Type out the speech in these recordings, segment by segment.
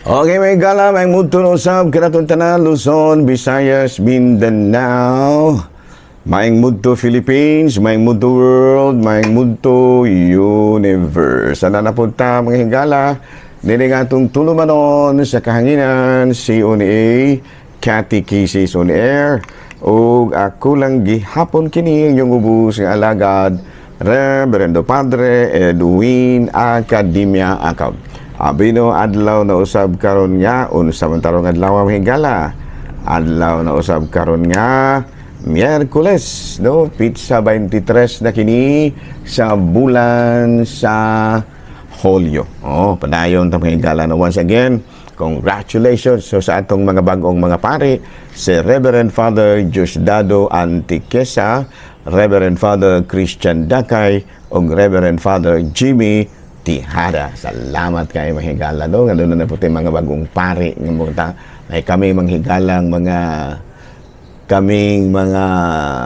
Okay, mga higala, may mudto usab kanatong tanan, Luzon, Visayas, Mindanao, maayong mudto Philippines, maayong mudto world, maayong mudto universe. Sana napunta, mga higala, nini nga atong tulumanon sa kahanginan, CONA, Catechesis on Air, ug ako lang gihapon kini inyong ubos nga alagad, Reverendo Padre Edwin Academia Acab. Abino, adlaw na usab karon nga unsa man tarong adlaw, mga higala? Adlaw na usab karon nga Miyerkules, no? Petsa 23 na kini sa bulan sa Hulyo. Oh, padayon ta, mga higala, no? Once again, congratulations so sa atong mga bagong mga pari, si Reverend Father Diosdado Antiquesa, Reverend Father Christian Dakay ug Reverend Father Jimmy Tihada. Salamat kay mga higala, no? Nga doon na po mga bagong pari nga mga ay kami manghigalang mga kaming mga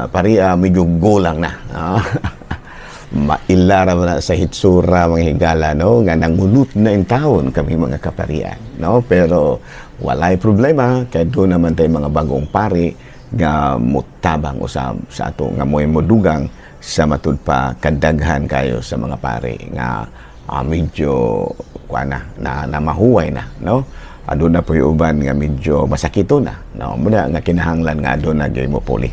paria medyo gulang na. No? Mailara na sa hitsura, mga higala, no, nga nangunut na in taon kami mga kaparian, no? Pero walay problema kay doon naman tayo mga bagong pari nga mutabang usab sa ato nga mo'y modugang sa matud pa kadaghan kayo sa mga pari nga medyo kuan na, na, na mahuway na, no? Aduna po yung uban nga medyo masakito na, no? Muna nga kinahanglan nga aduna gyud mo puli.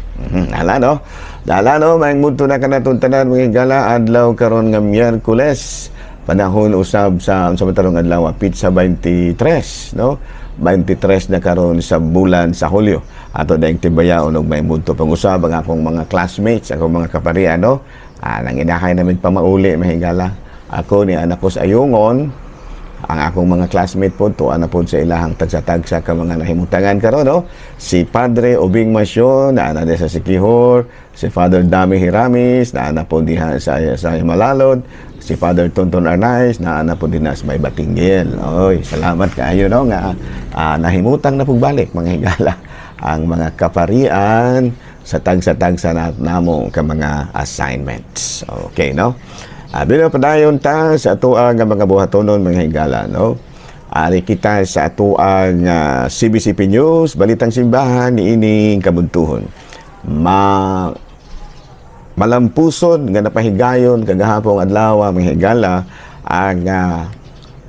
Hala, no? Dala, no, maayong mudto na kanatong tanan, mga higala. Adlaw karon nga Miyerkules, panahon usab sa sa matarong adlaw, petsa 23, no? 23 na karon sa bulan sa Hulyo. Ato dayong tibayaon og may mudto pag-usab ang akong mga classmates, akong mga kaparian, no? Nang inahay namin pamauli, mga higala. Ako ni anak ko sa Ayungon, ang akong mga classmate po, tuwa na po sa ilahang tagsa-tagsa ka mga nahimutangan karon, no? Si Padre Obing Masyon, naa na sa Siquijor, si Father Dami Hiramis, naa na po diha sa Himalalod, si Father Tonton Arnaiz, naa na po din sa may Batinguil. Oy, salamat kaayo, no, nga nahimutang na pagbalik, mga higala, ang mga kaparian sa tagsa-tagsa na namo ka mga assignments. Okay, no? Abi na padayon ta sa atoa nga mga buhatonon, mga higala, no? Ari kita sa atoang CBCP News, Balitang Simbahan niining kabuntuhon. Malampuson nga napahigayon kagahapong adlaw, mga higala, ang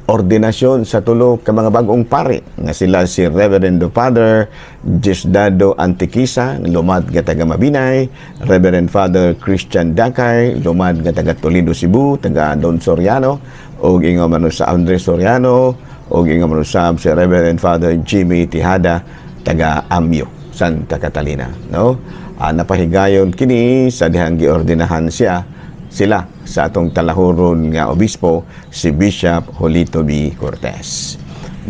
ordinasyon sa tulo ka mga bagong pari nga sila si Reverendo Father Diosdado Antiquisa, lumad nga taga Mabinay, Reverend Father Christian Dakay, lumad nga taga Toledo, Cebu, taga Don Soriano ug ingon man sa Andres Soriano, ug ingon man usab si Reverend Father Jimmy Tihada, taga Amio, Santa Catalina, no? Napahigayon kini sa dihang giordinahan sila sa atong talahuron nga obispo, si Bishop Julito B. Cortez.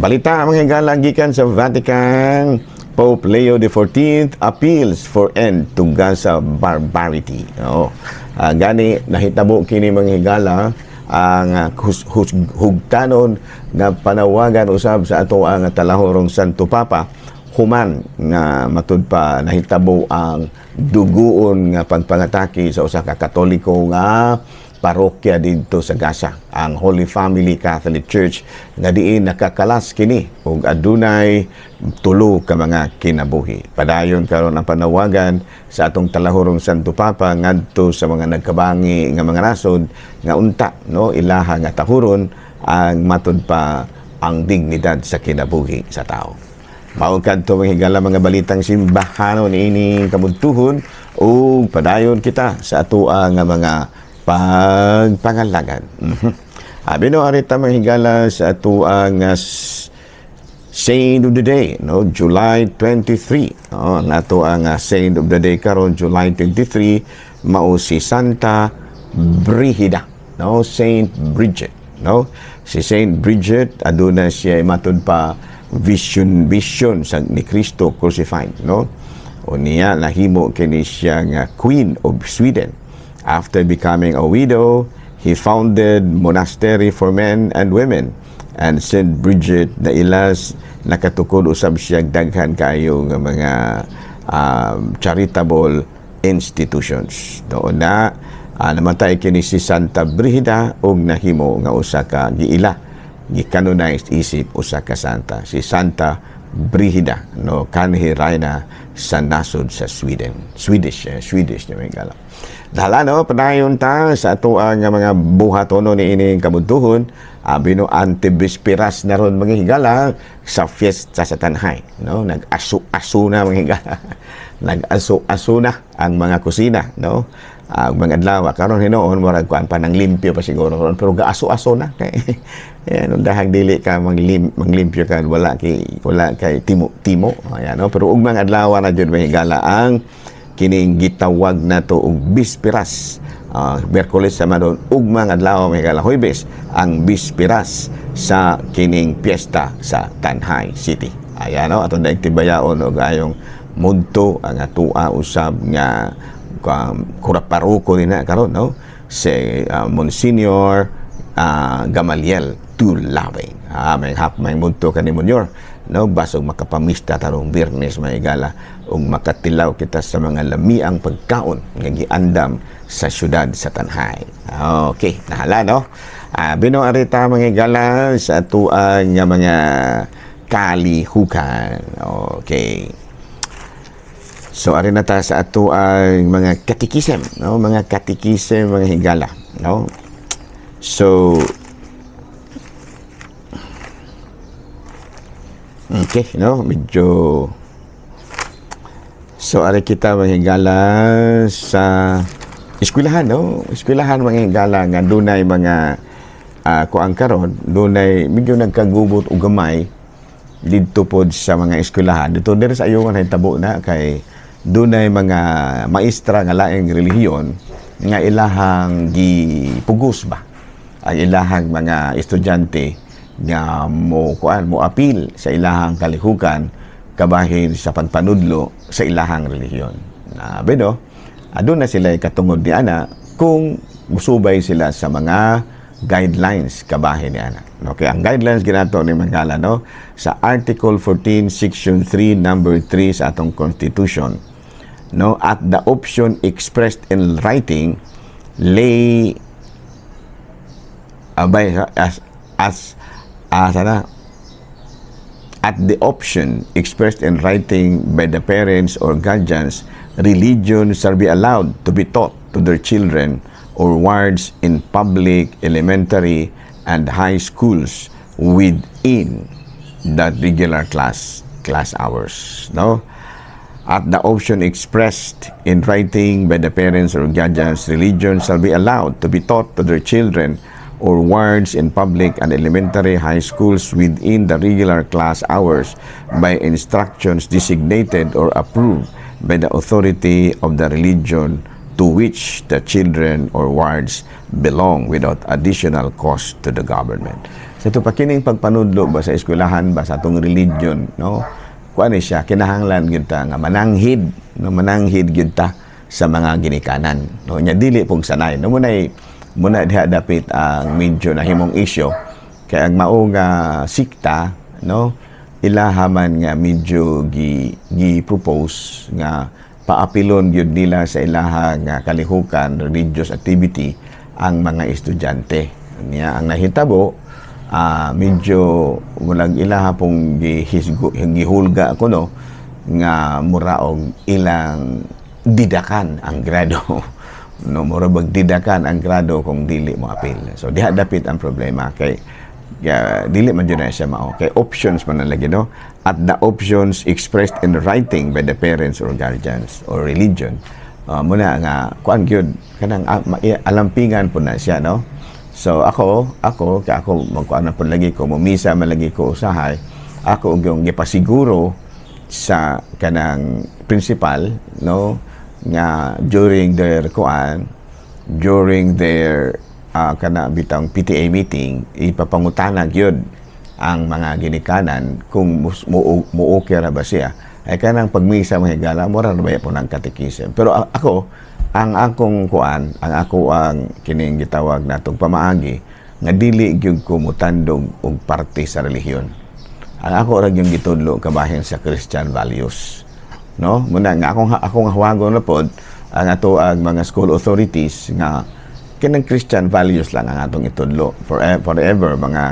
Balita, mga higala, gikan sa Vatican, Pope Leo XIV appeals for end to Gaza barbarity. Oo. Gani nahitabo kini, mga higala, ang hugtanon nga panawagan usab sa ato ang talahurong Santo Papa human nga matud pa nahitabo ang duguon nga pagpangatake sa usa ka Katoliko nga parokya didto sa Gaza, ang Holy Family Catholic Church, nga diin nakakalas kini ug adunay tulo ka mga kinabuhi. Padayon karon ang panawagan sa atong talahurong Santo Papa ngadto sa mga nagkabangi nga mga nasod nga unta, no, ilaha nga tahuron ang matud pa ang dignidad sa kinabuhi sa tao. Mao kadto, mga higala, mga balitang simbahano niining kabuntuhon ug padayon kita sa atoa nga mga pagpangalagan. Abi no, arita, mga higala, sa atoa nga Saint of the Day, no, July 23. Oh, nato ang Saint of the Day karon July 23 mao si Santa Brigida, no, Saint Bridget, no? Si Saint Bridget aduna siya matud pa vision vision sa ni Kristo crucified, no? O niya nahimo kini siya nga Queen of Sweden. After becoming a widow, he founded monastery for men and women. And Saint Bridget na ilas nakatukod usab siya daghan kaayo nga mga charitable institutions. Doon na namatay kini si Santa Brigida ug nahimo nga usa ka giila Gikanonized isip usa ka santa, si Santa Brigida, no, kanhi rayna sa nasod sa Sweden. Swedish, Swedish na may gala. Dala, no, padayon ta sa atoang nga mga buhatono ni ining kabudtuhon. Abi no, antibispiras na ron, mga higala, sa fiesta sa Tanjay, no? Nag-aso-aso na, mga higala. Nag-aso-aso na ang mga kusina, no? Ang mga adlaw karon hinuon, murag kuan pa nang limpyo pa siguro karon, pero gaaso-aso na kay ayan, dahag dili ka manglimpyo ka, wala kay timo timo, ayan, no? Pero ugmang adlaw na jud, mga higala, ang kining gitawag nato og bispiras, Miyerkules sa maron, ugmang adlaw, mga higala, Huwebes, ang bispiras sa kining piyesta sa Tanjay City. Ayan, no, atong daig tibayaon og ayong mudto ang atua usab nga kura paroko din na karon, no, si Monsignor Gamaliel Tulabing. May hap may mudto kani Monyor, no, basog makapamista tarong Biyernes, mga higala, ug makatilaw kita sa mga lamiang pagkaon nga giandam sa syudad sa Tanjay. Okay, nahala, no. Bino arita, mga higala, sa atuang nga mga kalihukan. Okay. So ari na ta sa ato ang mga katikisem, no? Mga katikisem, mga higala, no? So okay, no? Medyo. So ari kita, mga higala, sa eskwelahan, no? Eskwelahan, mga higala, nga dunay mga kuang karon, dunay medyo nagkagubot og gamay didto pod sa mga eskwelahan. Dito diri sa Ayungan ay tabo na kay dunay mga maestra nga laing relihiyon nga ilahang gipugos ba ang ilahang mga estudyante nga mo kuan, mo apil sa ilahang kalihukan kabahin sa pagpanudlo sa ilahang relihiyon. Na beno, aduna sila katungod ni ana kung musubay sila sa mga guidelines kabahin ni ana. Okay, ang guidelines ginato ni Mangala, no, sa Article 14 Section 3 Number 3 sa atong Constitution, no, at the option expressed in writing lay by as ana at the option expressed in writing by the parents or guardians, religion shall be allowed to be taught to their children or wards in public elementary and high schools within the regular class hours, no? At the option expressed in writing by the parents or guardians, religion shall be allowed to be taught to their children or wards in public and elementary high schools within the regular class hours by instructions designated or approved by the authority of the religion to which the children or wards belong without additional cost to the government. Sa ito pa kining pagpanudlo ba sa eskwelahan ba sa atong religion, no? Kuan ni siya, kinahanglan gyud ta nga mananghid, no, mananghid gyud ta sa mga ginikanan, no? Nya dili pong sanay, no, munay muna diha dapit ang medyo nahimong issue kay ang mao nga sikta, no, ilaha man nga medyo gi propose nga paapilon gyud nila sa ilaha nga kalihukan, religious activity, ang mga estudyante niya. Ang nahitabo, medyo walang ilaha pong gihisgo, gihulga ko, no, nga mura og ilang didakan ang grado, no, mura bag didakan ang grado kung dili mo apil. So diha dapit ang problema kay ya, dili man jud na siya mao kay options man na lagi, no, at the options expressed in writing by the parents or guardians or religion. Muna nga kuan gyud kanang alampingan po na siya, no? So ako kay ako magkuan na pud lagi ko, mumisa man lagi ko usahay, ako og yung gipasiguro sa kanang principal, no, nga during their kuan, during their kana bitang PTA meeting, ipapangutana gyud ang mga ginikanan kung mo okay ra ba siya ay kanang pagmisa, mga higala, mura ra ba po ng catechism. Pero ako ang akong kuan, ang ako ang kining gitawag natong pamaagi nga dili gyud ko mutandog og parte sa relihiyon. Ang ako ra gyud gitudlo kabahin sa Christian values, no? Muna nga akong hawagon na pod ang ato ang mga school authorities nga kanang Christian values lang ang atong itudlo forever, mga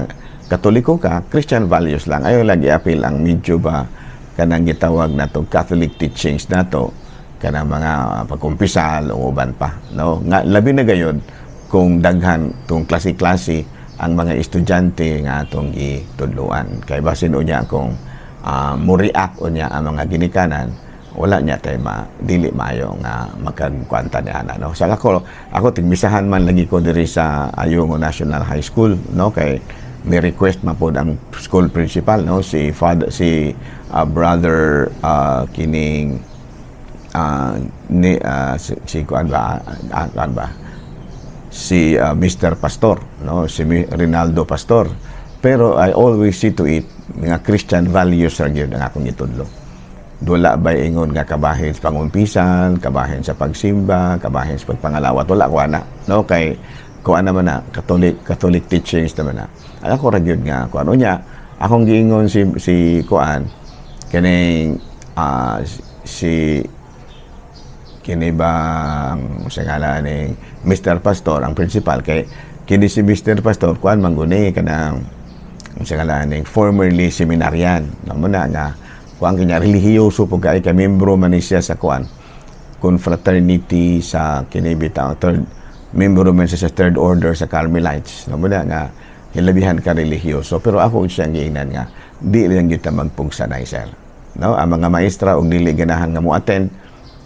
Katoliko ka, Christian values lang. Ayaw lagi apil ang medyo ba kanang gitawag nato Catholic teachings nato, kanang mga pagkumpisal o uban pa, no? Nga labi na gayod kung daghan tong klase-klase ang mga estudyante nga atong gitudloan, kay basin unya kung mo-react unya ang mga ginikanan, wala niya tay ma dili maayo nga makagkwanta niya ana, no? Sa ako tigmisahan man lagi ko diri sa Ayungon National High School, no, kay may request man pod ang school principal, no, si father, si brother kining ni si kuan ba, kuan ba, si Mr. Pastor, no, si Rinaldo Pastor. Pero I always see to it nga Christian values ra gyud ang akong gitudlo. Wala ba ingon nga kabahin sa pangumpisan, kabahin sa pagsimba, kabahin sa pagpangalawat, wala ko ana, no, kay kuan naman na Catholic, Catholic teachings naman na. Ang ako ra gyud nga kuan unya akong giingon si kuan kining si kini bang sa ngalan ni Mr. Pastor, ang principal, kay kini si Mr. Pastor kuan man guni kanang sa ngalan ni formerly seminarian no mo na nga kuan kanya relihiyoso po kay kay membro man ni siya sa kuan confraternity sa kini bitaw third, membro man siya sa third order sa Carmelites, no mo na nga hilabihan ka relihiyoso. Pero ako siyang giingnan nga di lang kita magpugsanay, sir, no? Ang mga maestra og dili ganahan nga mo attend,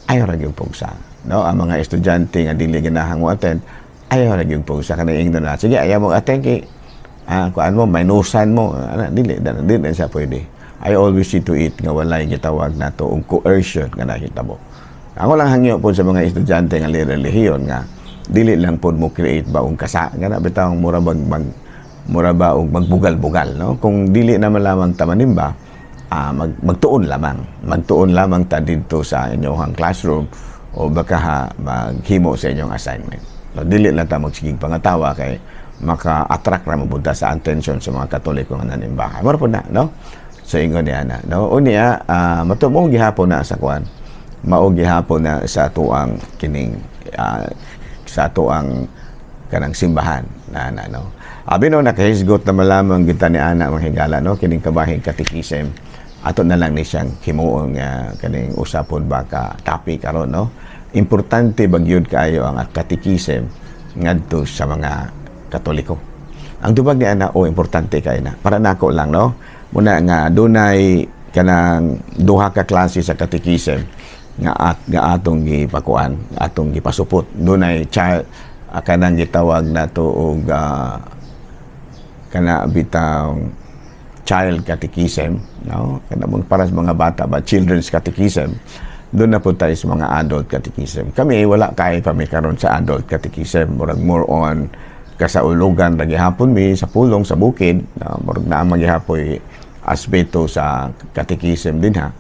ayaw ra gyud pugsa, no? Ang mga estudyante nga dili ganahan mo attend, ayaw ra gyud pugsa. Kanang ingnon na, "Sige, ayaw mo attend kay kuan mo, minusan mo," ana, dili dili na siya pwede. I always see to it nga walay gitawag nato og coercion nga nahitabo. Ako lang hangyo pod sa mga estudyante nga relihiyon nga dili lang pod mo create ba og kasa nga na bitaw mura bag mag mura ba og magbugal-bugal, no? Kung dili naman lamang ta manimba, magtuon lamang ta didto sa inyong classroom o baka ha, maghimo sa inyong assignment, no? Dili lang ta magsigig pangatawa kay maka-attract ra mapunta sa attention sa mga Katoliko nga nanimbahan. Mura pod na, no? So ingon niya na, no? Unya, mao gihapon na sa kuan, mao gihapon na sa atuang kining sa atuang kanang simbahan na, no? Abi no, nakahisgot na malamang kita ni ana, mga higala, no, kining kabahing catechism, ato na lang ni siyang himuon nga kaning usapon ba ka topic karon, no? Importante ba gyud kaayo ang catechism ngadto sa mga Katoliko? Ang tubag ni ana o, importante kay na para nako lang, no? Muna nga dunay kanang duha ka klase sa catechism nga at nga atong gipakuan, atong gipasupot. Dunay child, kanang gitawag nato og kana bitaw child catechism, no, kana mong para sa mga bata ba, children's catechism. Doon na po tayo sa mga adult catechism. Kami wala kay pa mi karon sa adult catechism. Murag more on kasaulugan ra gihapon mi sa pulong sa bukid na murag naa maghihapoy aspeto sa catechism din ha.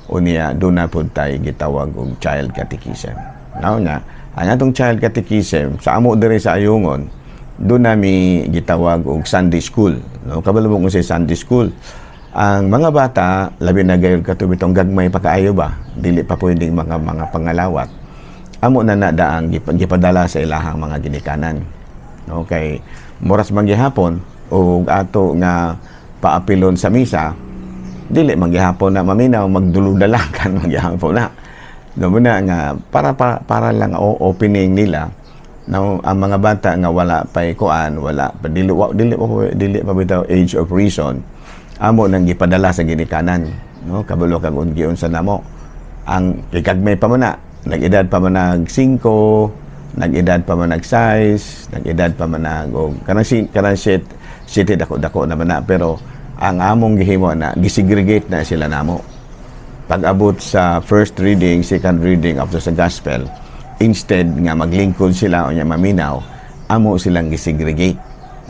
Unya doon na po tayo gitawag og child catechism, no? Nga ang atong child catechism sa amo diri sa Ayungon, doon nami gitawag og Sunday school, no? Kabalo mo kung sa Sunday school ang mga bata, labi na gayud kato bitong gagmay pa kaayo ba, dili pa pwedeng mga pangalawat, amo na na daang gipadala sa ilahang mga ginikanan, no? Kay moras man gihapon og ato nga paapilon sa misa, dili man gihapon na maminaw, magduludalakan man gihapon na, no? Muna nga para lang o opening nila, no? Ang mga bata nga wala pay kuan, wala pa, dili pa bitaw age of reason, amo nang gipadala sa ginikanan, no? Kabalo kag giunsa namo ang gagmay pa man na, nag-edad pa man nag 5, nag-edad pa man nag 6, nag-edad pa man nag og kanang si kanang shit city, dako dako naman na. Pero ang among gihimo na gisegregate na sila namo pag-abot sa first reading, second reading after sa gospel. Instead nga maglingkod sila o nya maminaw, amo silang gisegregate,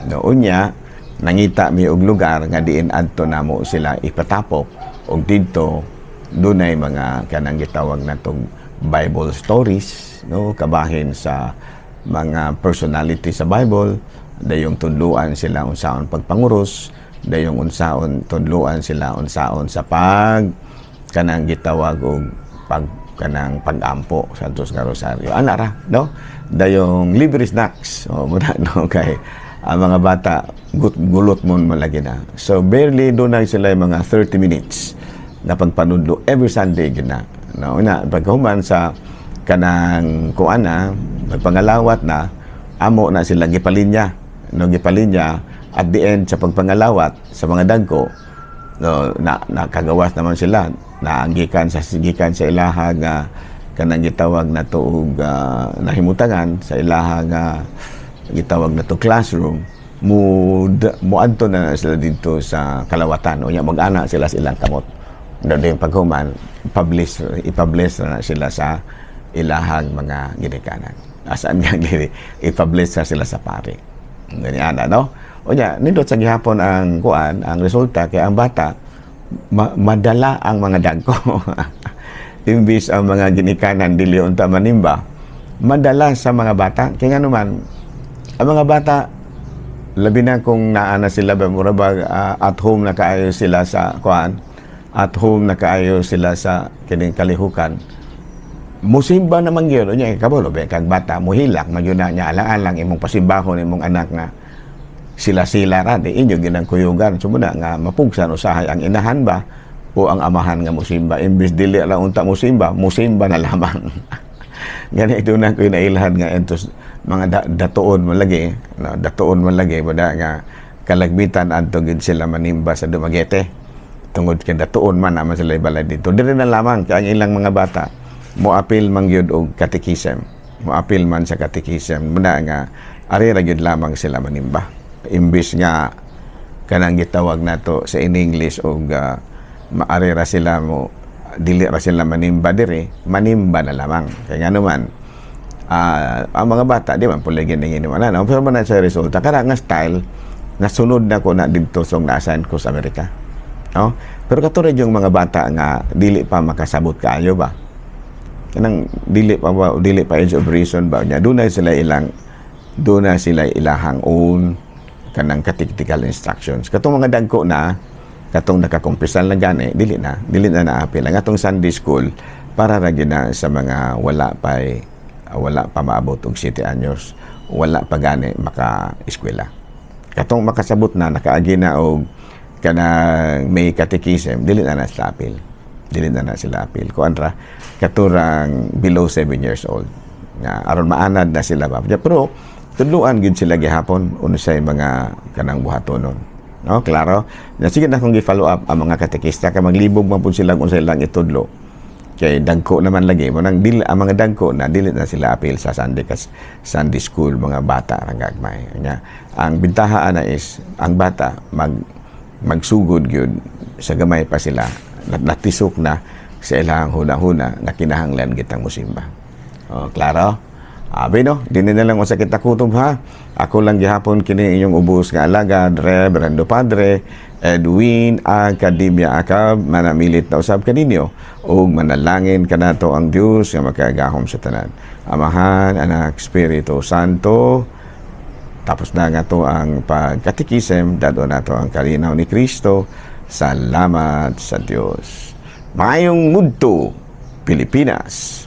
no? Unya nangita mi og lugar nga diin adto namo sila ipatapok og didto dunay mga kanang gitawag natong Bible stories, no, kabahin sa mga personality sa Bible, dayong tudluan sila unsaon pagpanguros, dayong unsaon tudluan sila unsaon sa pag kanang gitawag og pag kanang pag-ampo sa Santos nga Rosaryo, ana ra, no? Dayong libre snacks o muna, no, kay ang mga bata Gulot mo malagi na. So barely doon na sila yung mga 30 minutes na pagpanudlo every Sunday gyud na. No, na pagkahuman sa kanang kuan na magpangalawat na, amo na sila gipalinya, no, gipalinya at the end sa pagpangalawat sa mga dagko, no, na nakagawas naman sila na gikan sa ilaha nga kanang gitawag na to og nahimutangan sa ilaha nga gitawag na to classroom, mo moadto na sila dito sa kalawatan. Unya mag-ana sila sa ilang kamot. Dayon paghuman, publish i-publish na sila sa ilahang mga ginikanan. Asaan nga dili i-publish na sila sa pari. Ganyan ana, no? Unya nindot sa gihapon ang kuan, ang resulta, kay ang bata madala ang mga dagko. Imbis ang mga ginikanan dili unta manimba, madala sa mga bata. Kay nga naman ang mga bata, labi na kung naa na sila ba, mura ba, at home na kaayo sila sa kuan, at home na kaayo sila sa kining kalihukan, musimba naman gyud. Unya kabalo ba kag bata, muhilak man gyud na niya. Alang-alang imong pasimbahon imong anak nga sila-sila ra, di inyo ginang kuyugan. So muna nga mapugsan usahay ang inahan ba o ang amahan nga musimba. Imbis dili lang unta musimba, musimba na lamang. Gani ito na ko nailhan nga entos mga datuon man lagi, no, datuon man lagi wala nga kalagmitan adto gid sila manimba sa Dumaguete tungod kay datuon man naman sila ibalay dito. Diri na lamang kay ang ilang mga bata moapil man gyud og catechism, moapil man sa catechism. Muna nga ari ra gyud lamang sila manimba, imbis nga kanang gitawag nato sa in English og maari ra sila mo, dili ra sila manimba diri, manimba na lamang. Kay nga naman ang mga bata di man pula gini man ano, pero man na sa resulta kara nga style nasunod na ko na didto sa na-assign ko sa Amerika, no? Pero katulad yung mga bata nga dili pa makasabot kaayo ba, kanang dili pa ba, dili pa age of reason ba niya, doon na sila ilahang own kanang catechetical instructions. Katong mga dagko na, katong nakakumpisal na gani, dili na naapil ang atong Sunday school. Para ra gyud na sa mga wala pa maabot og 7 anyos, wala pa gani maka eskwela. Katong makasabot na, nakaagi na og kanang may catechism, dili na na sila apil, dili na na sila apil. Kuan ra, katurang below 7 years old nga aron maanad na sila ba. Pero tudluan gid sila gihapon unsay mga kanang buhatonon, no? Klaro na. Sige na kung gi-follow up ang mga katekista kay maglibog man pud sila kung unsay lang itudlo kay dagko naman lagi mo nang dili. Ang mga dagko na, dili na sila apil sa Sunday school. Mga bata rang gagmay nya. Ang bintaha ana is ang bata magsugod gyud sa gamay pa sila, natisok na sa ilang huna-huna nga kinahanglan kitang musimba. Oh, klaro? Abi no, dinhi na lang usa kita kutob ha. Ako lang gihapon kini inyong ubos nga alagad, Reverendo Padre Edwin Academia Acab, manamilit na usab kaninyo ug manalangin kanato ang Dios nga makagahom sa tanan. Amahan, Anak, Espiritu Santo. Tapos na nga to ang pagkatikisem, dad-on nato ang kalinaw ni Kristo. Salamat sa Dios. Maayong mudto, Pilipinas.